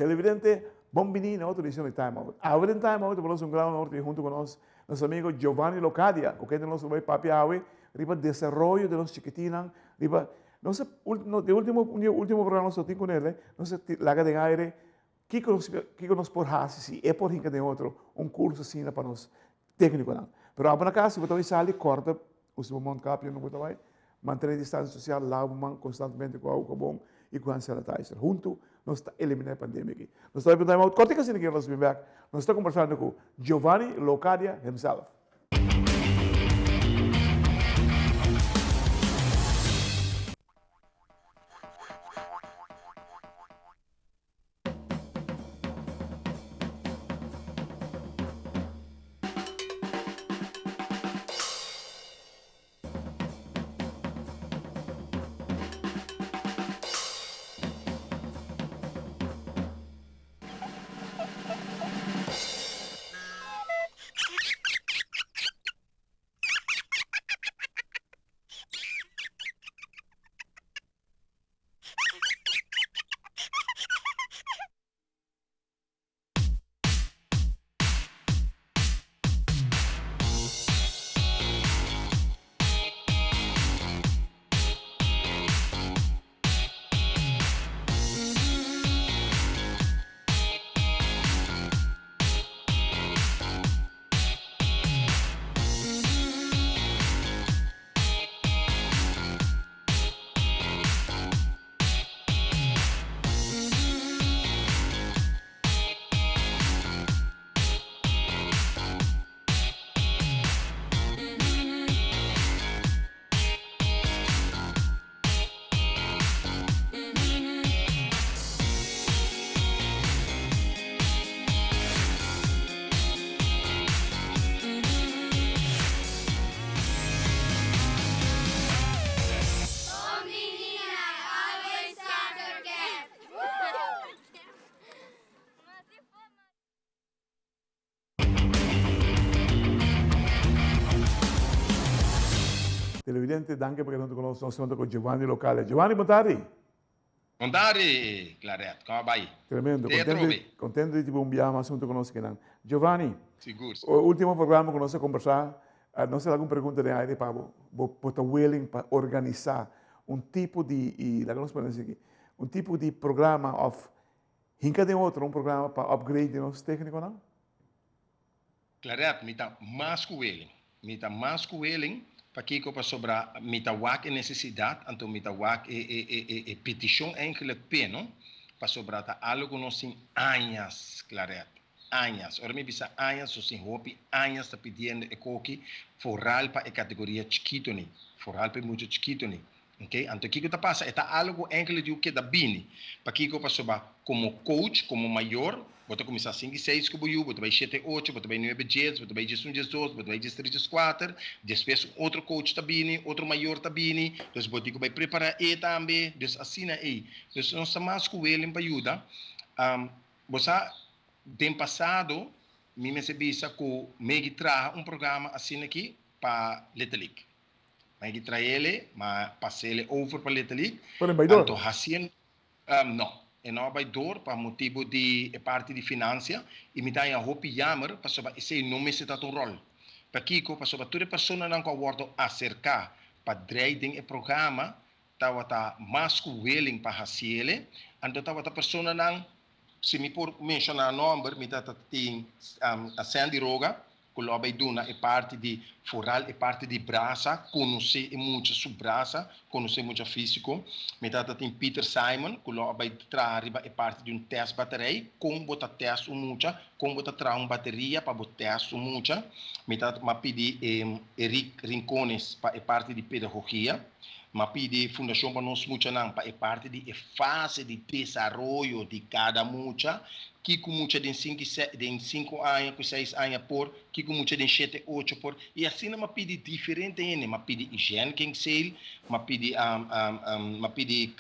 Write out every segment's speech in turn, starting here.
Televidente, bon bini na otro edicion di Time Out. Awe den Time Out ta nos un gran honor tin hunto cu nos nos amigo Giovanni Locadia, cu kende nos lo bay papia awe riba desaroyo di nos chikitinnan, riba nos de ultimo un di e ultimo programa nos lo tin cunele, nos a laga den aire kico nos kico nos por haci si e por hinca den otro un curso asina pa nos tecniconan. Pero abo na cas si bo ta bay sali corta Usa bo mondkapje no bo ta bai. Mantene distansia sosial, lava bo man konstantemente ku awa ku bon i ku hand sanitizer. Huntu nos ta eliminá e pandemia aki. Nos ta bai pa un time out kòrtiku asina ki nos bin bèk. Nos ta kombersando ku Giovanni Locadia himself. Televidente, danki pa keda huntu ku nos. Nos huntu ku Giovanni Locale. Giovanni, bon tardi. Bon tardi, Claret. Kon a bai? Tremendo. Te atrobe. Contento di bo un biaha mas huntu ku nos akinan. Giovanni, Sigur. Ultimo programa ku nos a kombersá, nos a laga un pregunta den aire pa bo. Bo ta willing pa organisá un tipo di, i laga nos pone así, un tipo di programa òf Hinka den otro un programa pa upgrade di nos técniconan? Claret, mi ta mas ku willing. Mi ta mas ku willing, pakiko? Pasobra mi ta wak e nesesidat, anto mi ta wak e e e e e petishon eigenlijk p'e, no? Pasobra ta algo ku nos tin añas, Claret, añas. Ora mi bisa añas, nos tin hopi añas ta pidiendo e koki foral pa e kategoria chikito ni, foral pa e mucha chikito ni. Ok, anto kiko ta pasa? E ta algo ku enkele di u keda bini. Pakiko? Pasobra komo coach, komo mayor, bo ta kuminsá sinku i seis ku bo yu, bo ta bai shete i ocho, bo ta bai nuebe djes, bo ta bai djesun djesdos, bo ta bai djestres djeskuater, despues un otro coach ta bini, otro mayor ta bini, dus bo tin ku bai prepará e tambe, dus asina ei. Dus nos ta mas ku willing pa yuda. Bo sa, den pasado mi mester bisa ku Maggie traha un programa asina aki pa Little League. Ma e ki traele, ma pasele over pa Little League. Pero e bai door? Anto hacien, no, e no a bai door pa motibo di e parti di financia y mi ta haña hopi jammer pasobra esey no mester ta un rol. Pakico? Pasobra tur e personanan cu a wordo acerca pa drei den e programa tawata mas cu willing pa haciele, anto tawata personanan, si mi por menciona nomber, mi ta tin Sandy Roga, Ku lo a bai duna e parti di foral e parti di brasa, konosé e mucha su brasa, konosé e mucha físiko. Mi tata tin Peter Simon ku lo a bai traha riba e parti di un tèst baterei, kon bo ta tèst un mucha, kon bo ta traha un bateria pa bo tèst un mucha. Mi tata m'a pidi Eric Rincones pa e parti di pedagogia. M'a pidi Fundashon pa Nos Muchanan pa e parti di e fase di desaroyo di kada mucha, Kiko mucha den sinku i se den sinku aña ku seis aña por, kiko mucha den shete ocho por, i asina m'a pidi diferente hende, m'a pidi Jeanne Kingsale, m'a pidi m'a pidi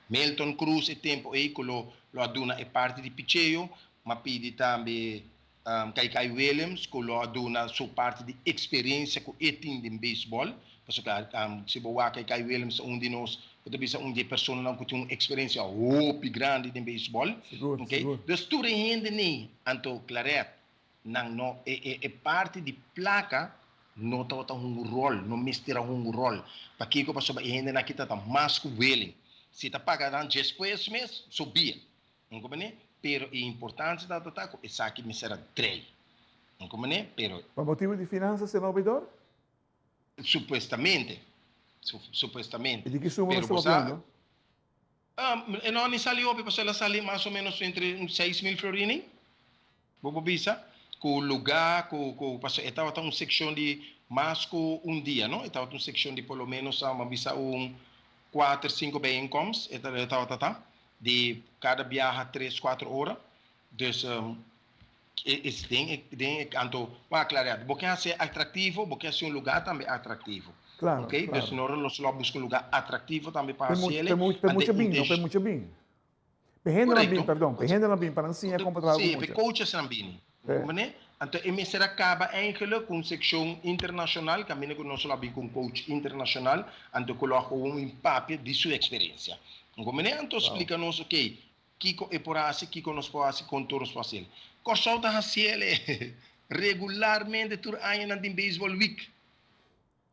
Milton Cruz e tempo ei ku lo lo a duna e parti di picheo, m'a pidi tambe. Kai Kai Williams ku lo a duna su parti di eksperensia ku e tin den beisbòl, pasobra si bo wak Kai Kai Williams ta un di nos, bo ta bisa un di e personanan ku tin un eksperensia hopi grandi den beisbòl. Sigur, Oké, sigur. dus tur e hende nei, anto Claret, nan no, e e e parti di plaka no tabata hunga un ròl, no mester a hunga un ròl. Pakiko? Pasobra e hendenan aki ta ta mas ku willing. Si ta paga nan despues mes, so be it. Un komprendé? Pero e importancia ta ta ku esaki mester a drei. Un komprendé? Pero. Pa motibu di finansa se no bay dor? Supuestamente. Supuestamente. I di ki suma Pero nos ta bo sa. papiando? E no a ni sali hopi pasobra el a sali mas o menos entre un 6000 florin. Bo por bisa ku lugá ku ku pasobra e tabata un sekshon di mas ku un dia no e tabata un sekshon di por lo menos a bisa un kuater sinku bijeenkomst e tabata ta di kada biaha tres kuater ora dus e es den e den e anto bo a klarea bo ke hasi atraktivo bo ke hasi un lugá tambe atraktivo Klaro ok dus klaro. nos lo a buska un lugá atraktivo tambe pa Pe hasi pe ele pe anto mucha bin no pe mucha bin. Pe hendenan bin, Correcto. perdon, pe hendenan bin pa nan siña kon pa traha ku Sí, pe mucha. coachesnan bini. Pe. Comprende? Anto e mester a caba eigenlijk cu un seccion internacional, caminda cu nos lo a bin cu un coach internacional, anto cu lo a gewoon bin papia di su experiencia. Comprende? Anto Wow. splica nos, ok, kico e por haci, kico nos por haci, con tur nos por haciel. Corsou ta haciel e regularmente tur aña nan tin baseball week.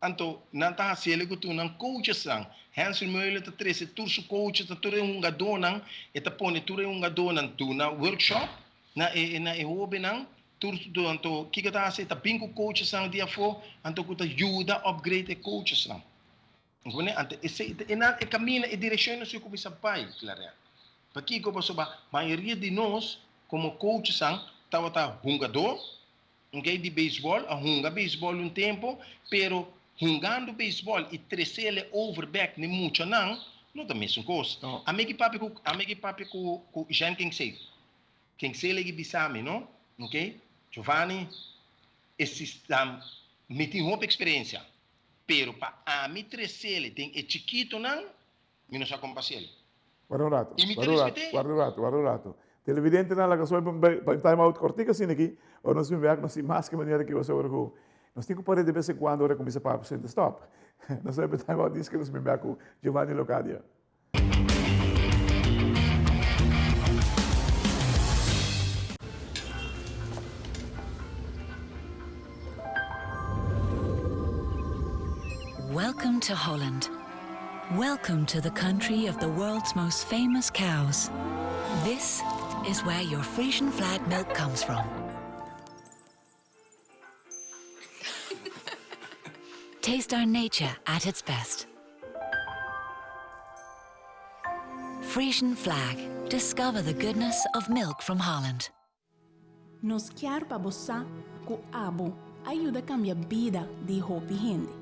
Anto nan ta hasiel ku tur nan coachesnan. Hans Vermeulen ta trese tur su coaches, ta tur e hungadónan, e ta pone tur e hungadónan duna workshop na e na e hóbennan. Tur anto kiko ta hasi? E ta bin ku coachesnan di afó anto ku ta yuda upgrade e coachesnan. Comprende? Anto esei ta e nan e kaminda, e direkshon nos a kuminsá bai, Claret. Pakiko? Pasobra mayoria di nos komo coachesnan tabata hungadó. Un gei di beisbòl a hunga beisbòl un tempu, pero hungando beisbòl i tresele over bèk n'e muchanan no ta mesun kos. No. A meki papia ku a meki papia ku ku Jean Kingsale. Kingsale a bisa mi, no, oke, Giovanni, e sistam mi tin hopi eksperensia, pero pa ami tresele den e chikitonan Mi no sa kon pa hasiel. Warda un rato, I mi ta warda un rato, respet'é. warda un rato, warda un rato. Televidentenan laga soy pa un time out kortiku asina aki, ora nos bin bek nos tin mas ke manera ki pasobra ku nos tin ku par'é de bes en kuando ora kuminsa papia sin ta stop. Nos ta bai pa time out dies ke nos bin bek ku Giovanni Locadia. Welcome to Holland. Welcome to the country of the world's most famous cows. This is where your Frisian flag milk comes from. Taste our nature at its best. Frisian flag. Discover the goodness of milk from Holland. Nos kier pa bo sa ku abo a yuda kambia bida di hopi hende.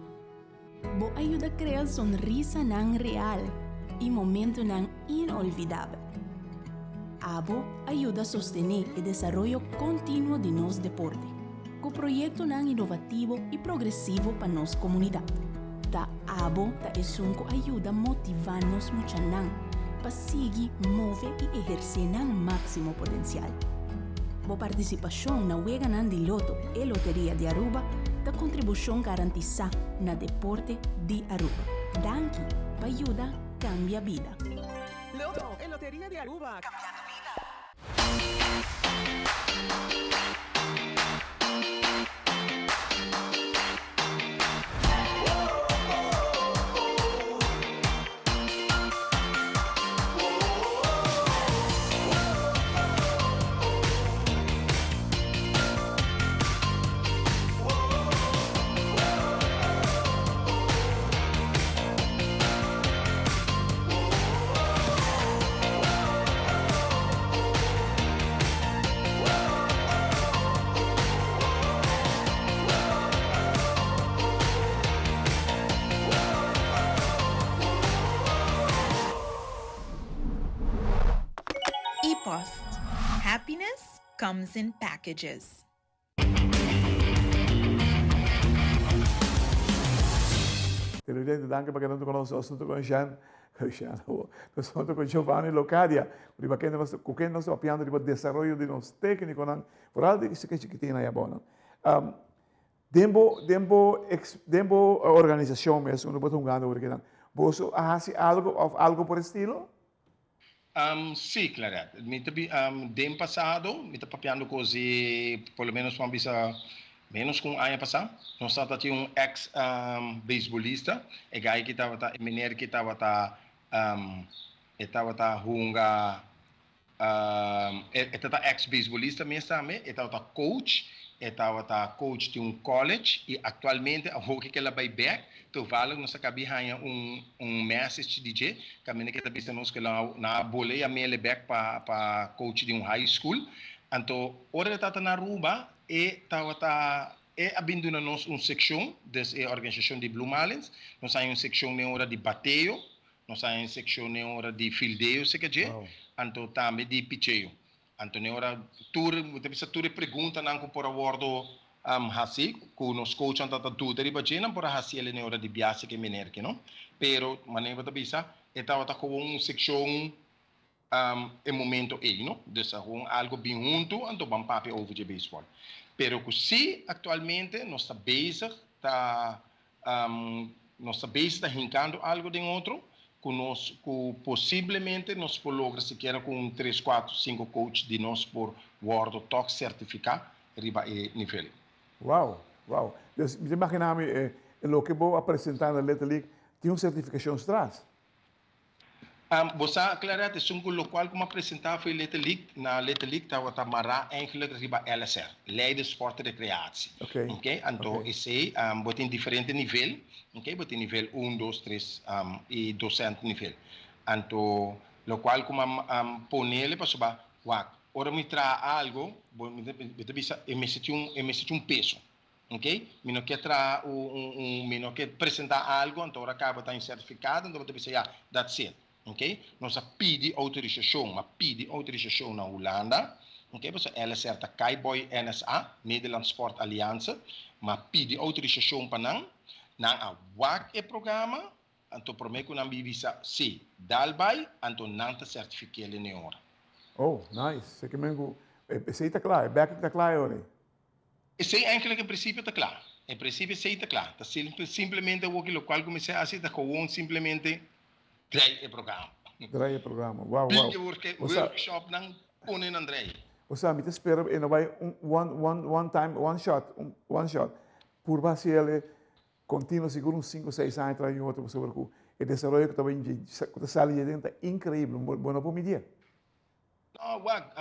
Bo a yuda krea sonrisanan real i momentunan inolvidabel. Abo a yuda sostené e desaroyo kontinuo di nos deporte, ku proyektonan inovativo i progresivo pa nos komunidat. Ta abo ta esun ku a yuda motivá nos muchanan pa sigui move i ehersé nan máksimo potensial. Bo partisipashon na Weganan di Loto e Loteria di Aruba ta kontribushon garantisá na deporte di Aruba. Danki pa yuda kambia bida. Loto e Loteria di Aruba, kambiando bida. E-post, Happiness comes in packages. Televidente danki pa keda hunto ku nos. Nos hunto ku Jean. Nos hunto ku Giovanni Locadia, riba kende nos, ku kende nos ta papiando riba desaroyo di nos téknikonan, foral di esaki chikitin aya abou nan. Den bo, den bo, den bo organisashon mes, unda bo ta hungando awor akinan, boso a hasi algo òf algo por estilo? Sí, Claret. Mi ta bi, den pasado, mi ta papiando cos di por lo menos por bisa menos cu un aña pasa. Nos tabata tin un ex beisbolista, e guy ki tabata, e meneer ki tabata, e tabata hunga E ta ex beisbolista mes tambe, e tabata coach, e tabata coach di un college y actualmente awor ke el a bay bek, toevallig nos a cabi haña un un message di dje, caminda ke ta bisa nos ke lo nan a bole yam'ele bek pa pa coach di un high school. Anto ora e tabata na Aruba e tabata e a bin duna nos un seccion, des e organisacion di Blue Marlins, nos haña un seccion den ora di bateo, Nos a en seccion n'e ora di fildeo seca dje, anto tambe di picheo. Anto n'e ora tur, mi ta bisa tur e preguntanan cu por a wordo haci, cu nos coachnan ta ta duda riba dje, nan por a haci el n'e ora di bia seca e meneer ki no. Pero, manera bo ta bisa, e tabata gewoon un seccion e momento ey no. Dus a gewoon algo bin hunto, anto ban papia over dje baseball. Pero cu si actualmente nos ta bezig ta Nos ta bezig ta hinkando algo den otro ku nos ku posiblemente nos por logra sikiera ku un tres, kuater, sinku coach di nos por wòrdu tòg sertifiká riba e nivel. Wow, wow. Dus mi ta imaginá mi e loke bo a presentá na Little League tin un sertifikashon stras. Bo sa, Claret, esun ku lokual ku mi a presentá for e Little League, na Little League tabata mará eigenlijk riba LSR, Leiden Sport Recreatie. Oké, anto esei bo tin diferente nivel, oké, bo tin nivel un, dos, tres i docent nivel. Anto lokual ku mi a ponele pasobra wak, ora mi traha algo, bo mi ta bisa e mester tin un, e mester tin un peso. Ok, mi no ke traha un un mi no ke presenta algo anto ora caba ta un certificado anto bo ta bisa ya that's it ok nos a pidi autorisacion a pidi autorisacion na Hulanda ok pasobra LSR ta cay boy NSA Nederland Sport Alliance ma pidi autorisacion pa nan nan a wak e programa anto prome cu nan bi bisa si dal bay anto nan ta certifiquele ne ora. Oh nice seki men cu esey ta cla e backing ta cla e ora ey. Esei eigenlijk en principio ta kla. En principio esei ta kla. Ta simplemente awoki lokual ku mester hasi ta gewoon simplemente draai e programa. Draai e programa. Wow, wow. Bin e workshopnan pone nan draai. Osea, mi ta spera e no bai un one, one, one time, one shot, un one shot. Purba hasi el e continuo sigur un sinku, seis aña tras di otro pasobra ku e desaroyo ku ta bai ku ta sali dje den ta increibel. Bo no por midié. No, wak,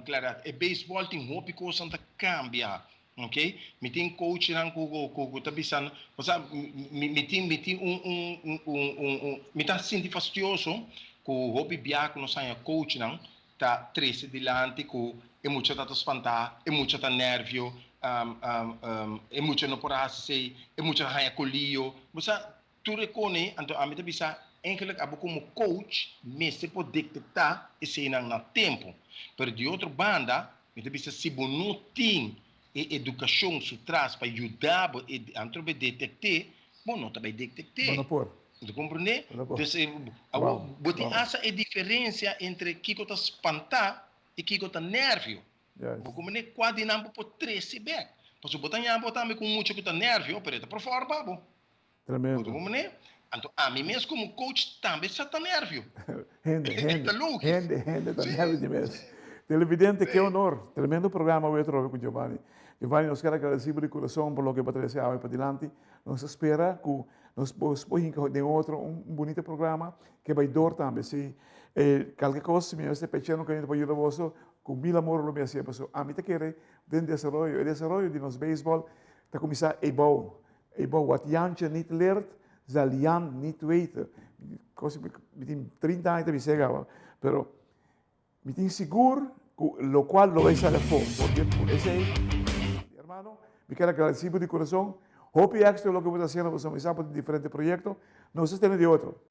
Claret, e baseball tin hopi cosnan ta cambia, ok? Mi tin coachnan cu cu cu ta bisa, osea, mi mi tin mi tin un un un un un mi ta sinti fastioso cu hopi bia cu nos haña coachnan ta trece dilanti cu e mucha ta ta spanta, e mucha ta nervio, e mucha no por a haci esey, e mucha ta haña colio, bo sa, Tur e kone, anto ami ta bisa, eigenlijk abo komo coach mester por detektá eseinan na tempu. Pero di otro banda, mi ta bisa si bo no tin e edukashon su tras pa yuda bo e anto bo detekt'é, bo no ta bai detekt'é. Bo no por. Bo ta komprendé? Bo no por. Dus awor bo tin hasta e diferensia entre kiko ta spantá i kiko ta nervio. Bo komprendé? Kua di nan bo por trese bèk? Pasobra bo ta ña bo tambe ku un mucha ku ta nervio, pero e ta proforma bo. Tremendo. Bo ta komprendé? Anto ami mes komo coach tambe sa ta nervio. Hende, hende, Ta logis. hende, hende ta nervio di mes. Televidente, ke honor. Tremendo programa awe atrobe ku Giovanni. Giovanni, nos ker agradeci bo di kurason pa loke bo a trese awe padilanti. Nos ta spera ku nos por hinka den otro un bunita programa ke bai dor tambe. Si kalke kos, si mi mester pecha no kaminda pa yuda boso, ku mil amor lo mi hasié. Pasobra ami ta kere den desaroyo. E desaroyo di nos beisbòl ta kuminsá eibou. Ey bo, wat Jantje niet leert, zal Jan niet weten. Cos mi tin 30 aña ta bis'é caba, pero mi tin sigur cu locual lo bay sali afó, porque esey, hermano, mi ker agradeci bo di curason, hopi exito loke bo ta haciendo, pasobra mi sa bo tin diferente proyecto, nos ta tene di otro.